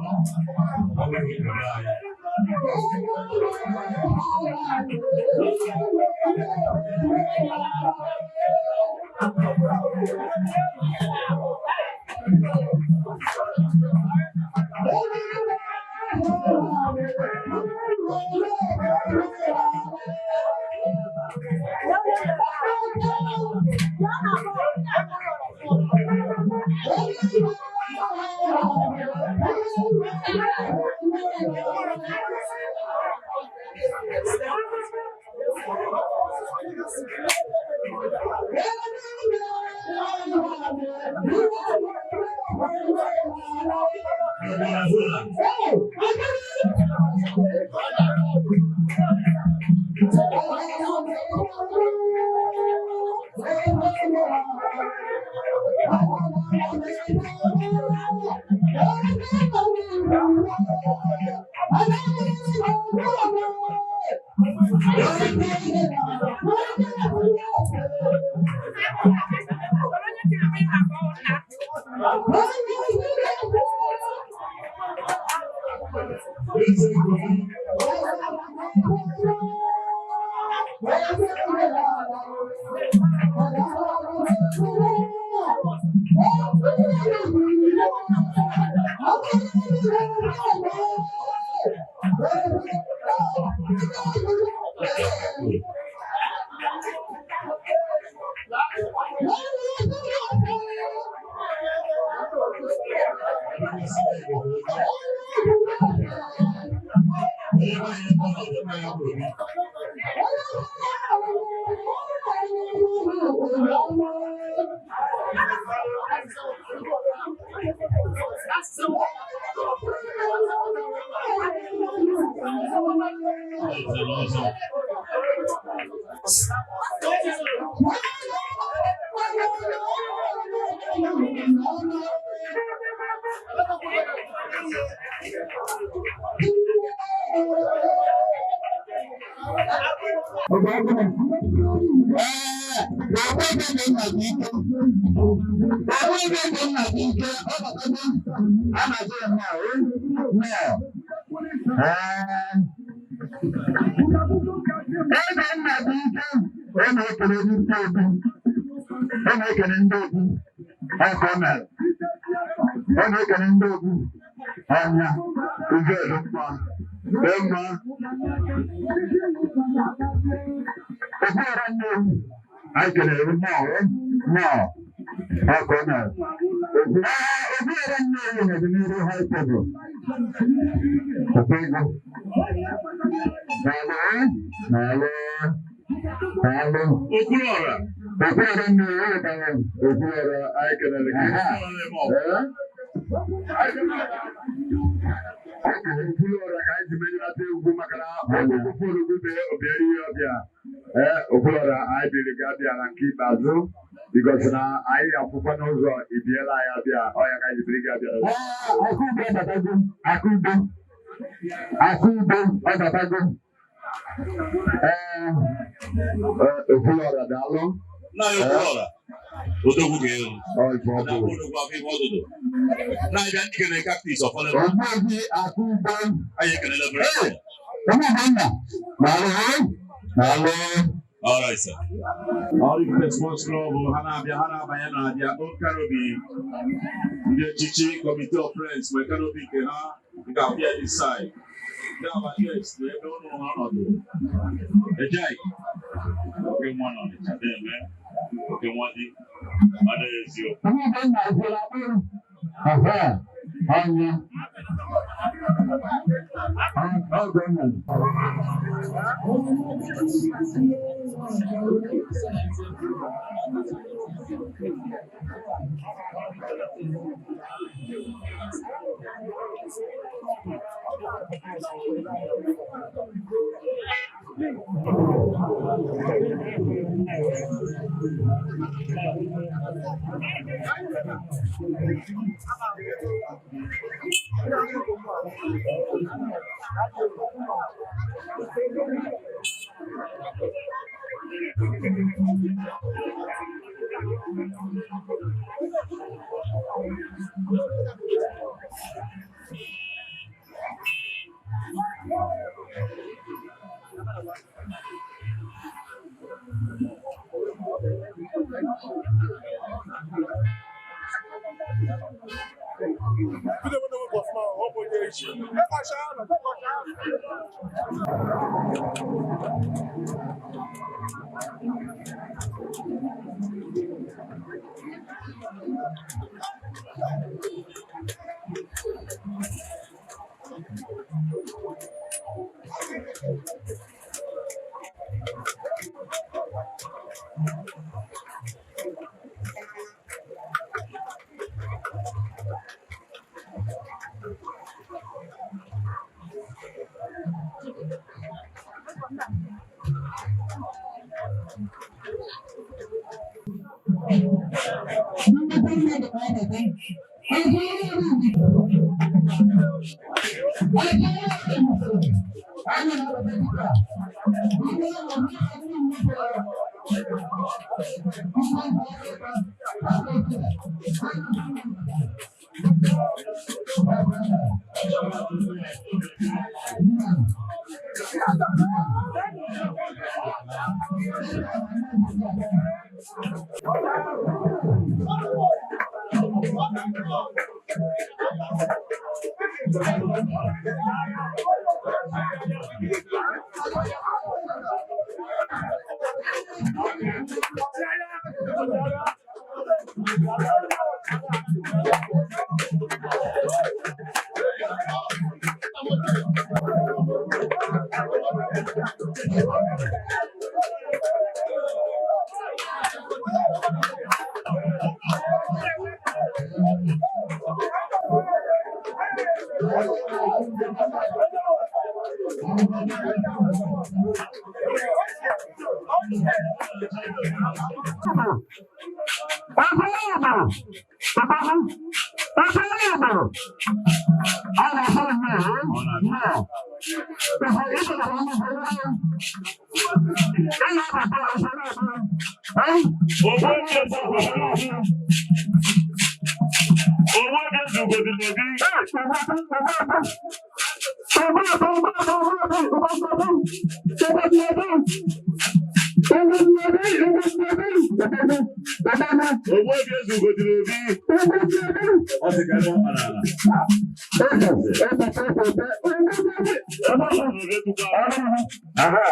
Thank you. ya bụ obi. Ọzọ ọzọ. Ọ na-ekele ndị okwu ọkọ mere. Ọ na-ekele ndị okwu ọnya uzeelu mma dị mma. Obiọra Nnewi anyị kelere nnọọ nnọọ ọkọ mere. Obiọra Nnewi n'ọdịnihu high table. Obigo. Daalụ daalụ daalụ. Okwuluọra. Obiọra Nnewi daalụ. Obiọra anyị kelere gị. Ee? Okwuluọra ka anyị ji menyelata egwu maka na ụfọdụ be obiara ihe ọbịa. Ee, Okwuluọra anyị biri gị abịa na nke ikpeazụ bikos na anyị akwụkwọ n'ụzọ ibiela anyị abịa ọya ka anyị ji biri gị abịa. Akụdo ọbatago, Akụdo, Akụdo ọbatago. Ee, Okwuluọra daalụ. Nna ya Okwuluọra. Odogwu ga-eru. Ọ ife ọ Na bụ. odogwu afọ ife ọdụdụ. Na ịbịa ndị kene kaptis ọfọdụ. Ogbuefi Akụdo. Anyị ekelele bere. Ụmụnna, daalụ, daalụ. All right, sir. Oraifite Sports Club ha na-abịa ha na-abanye na-abịa Old Kanobi ndị echichi Committee of Friends nwee kanopi nke ha ga-abịa this side. Ndị Abajes na ebe ụnụ ọnọdụ. Ejai, oke nwa nọ n'Ọnịcha na-eme oke nwa dị ọ na-eziokwu. Ụmụnna gwara akpụrụ. Aha, anya. Ọ gọọmenti. Ogbuefi Eze Ugo dị n'obi. Ọ sị ka ebe ọ kpara ala. Aha.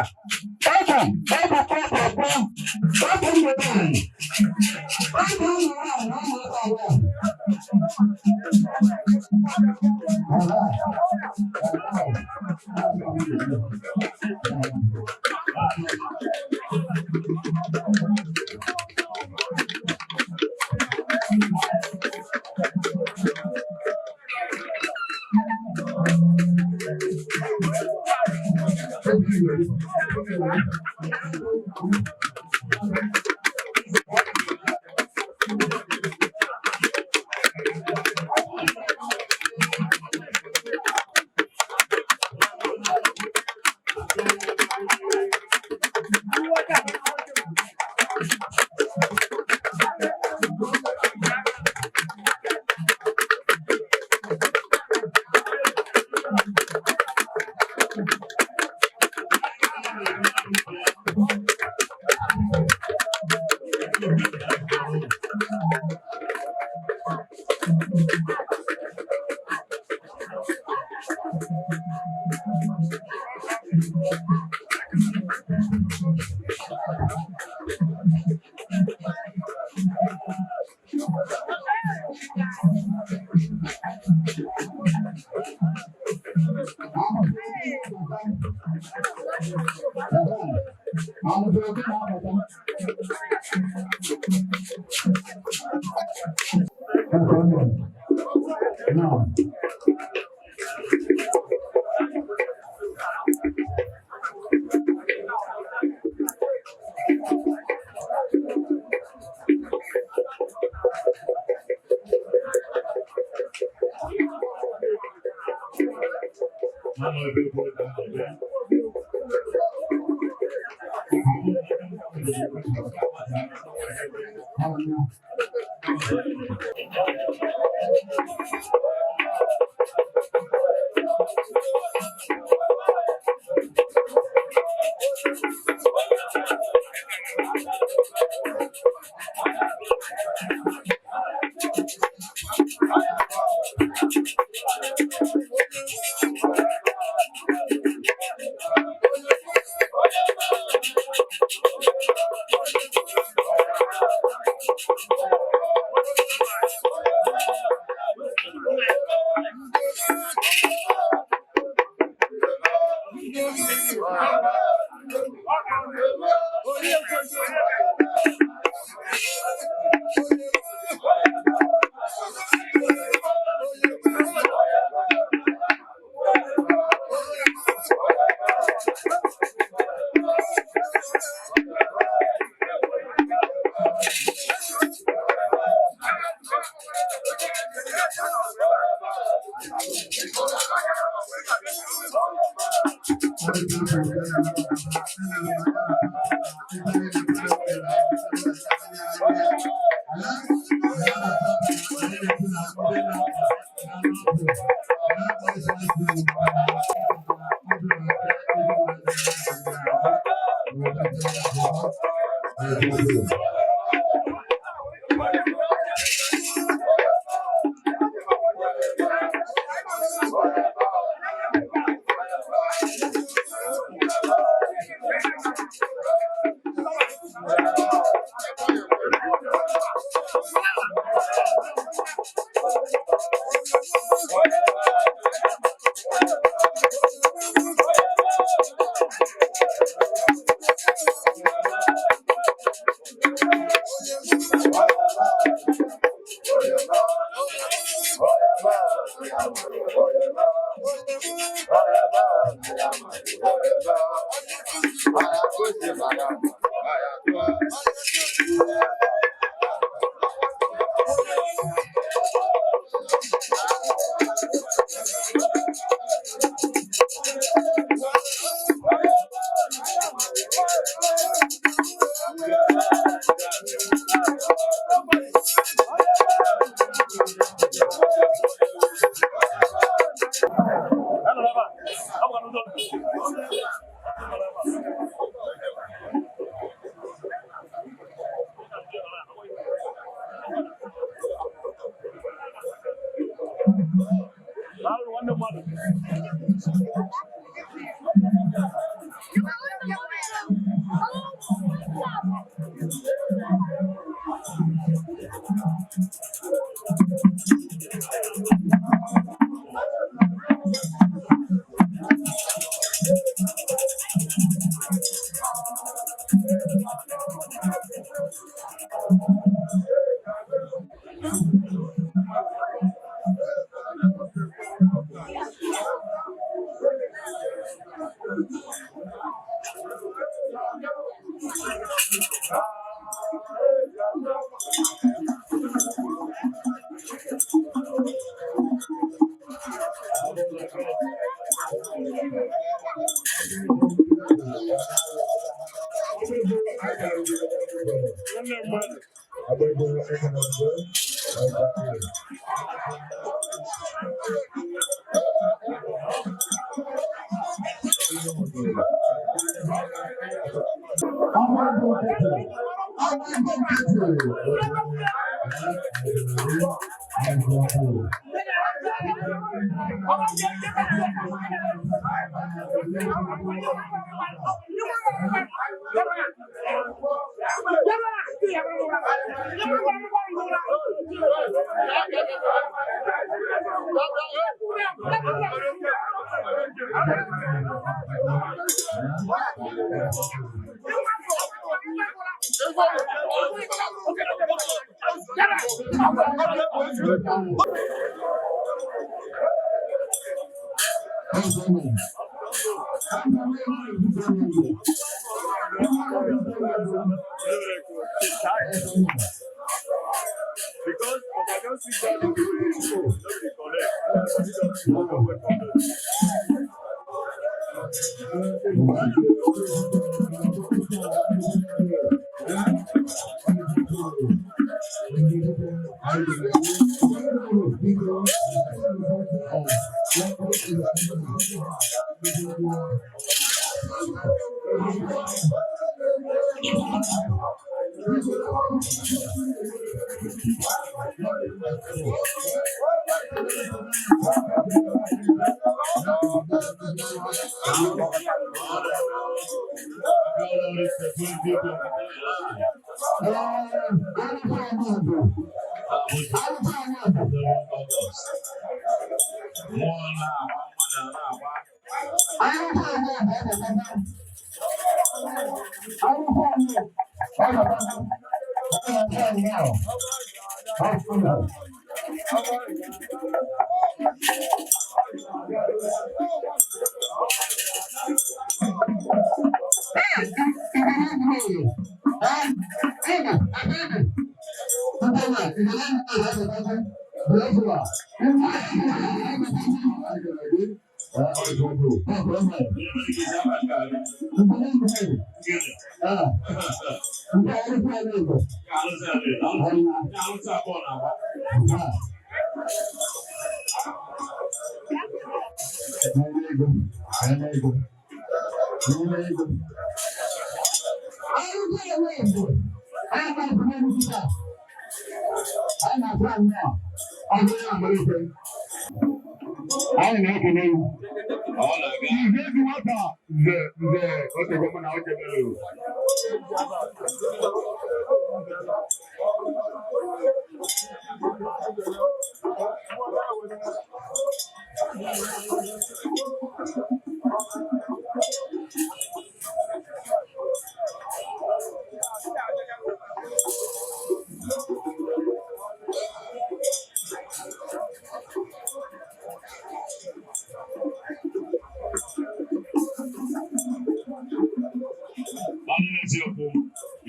N'eziokwu,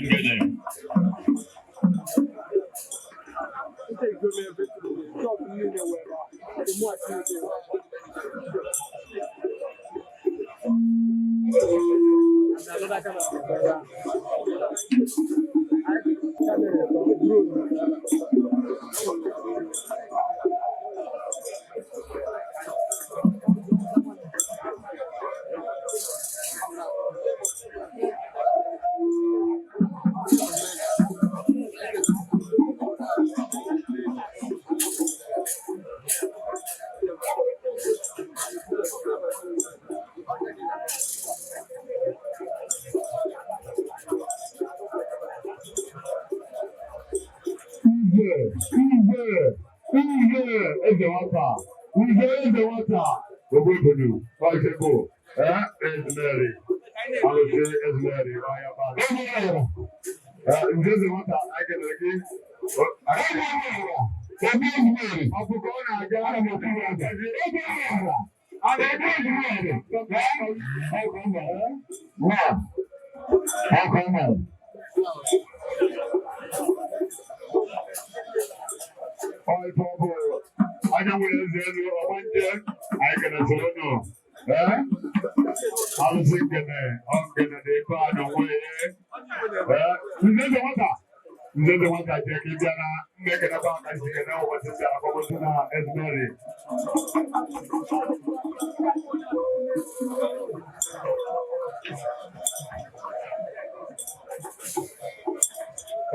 nke Nze, eze nwata, nze eze nwata, ogbebulu, ọchịbụ, Ezmeri, alụsị Ezmeri, ọya ba. Nze eze nwata, anyị kelere gị. Ọkụkọ ọ na-aga, ana m ekwu ya aga. Ọịfọ bụ anyanwụ eze elu ọgbanje anyị kelesịrị ụnụ. Ee, alụsị nkene ọ nkene dị ebe a n'onwe ya. Ee, nze eze nwata, nze eze nwata jee ka ị bịa na mma ekenekwa aka isi kene ụbọchị ndị akpọgosi na Ezmeri.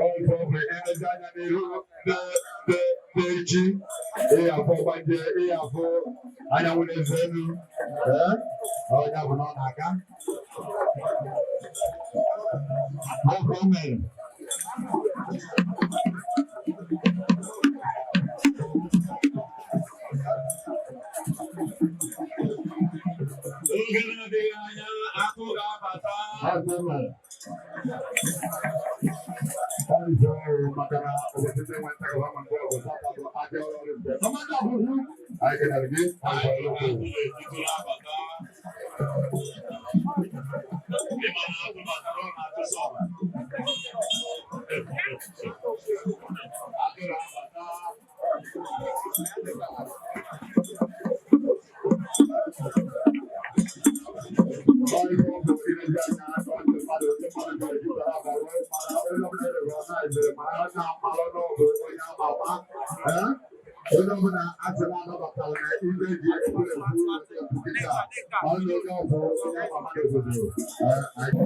Ọịfọ bụ ilezi anya n'ihu ndị ndị ndị echi ịyafụ ọgbanje ịyafụ anyanwụ na-eze elu. Ee, ọnya bụ na ọ na-aga. Ọkụ o mere. Oge na-adịghị anya, akụ ga-abata. Ọkụ o mere. Ọịfọ maka na ụbọchị ndị nwe nta gaba mgbe ọ bụ tata bụ aka ọrụ ọrụ mgbe. Ọmaka ahụhụ anyị kelere gị. Ọịfọ Akụ ọrụ. na-ebidoro abata. Ịma na akụ batara, ọ na-achụsa ọra. Akụ na-abata. Ọịfọ bụ ilezi anya ndị mmadụ ndị mmadụ jere jupụtara aba wee mara onye ọbụla erere ọ na-ezere mara ọ na-amalụ n'ọbụ onye ama ama. Ee? Onye ọbụla asị na anabatara na ibe ji ekwurekwu ekwu kịta ma ọ na onye ọbụ onye ama ama n'obodo. Ee, anyị.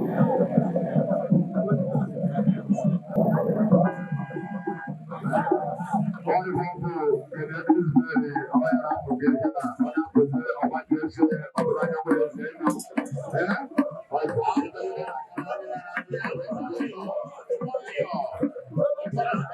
Ọịfọ bụ kene Ezmeri ọya na-apụ gị kịta ọ na-apụzi ọgbanje eze ọbụla anyanwụ eze elu. Ee?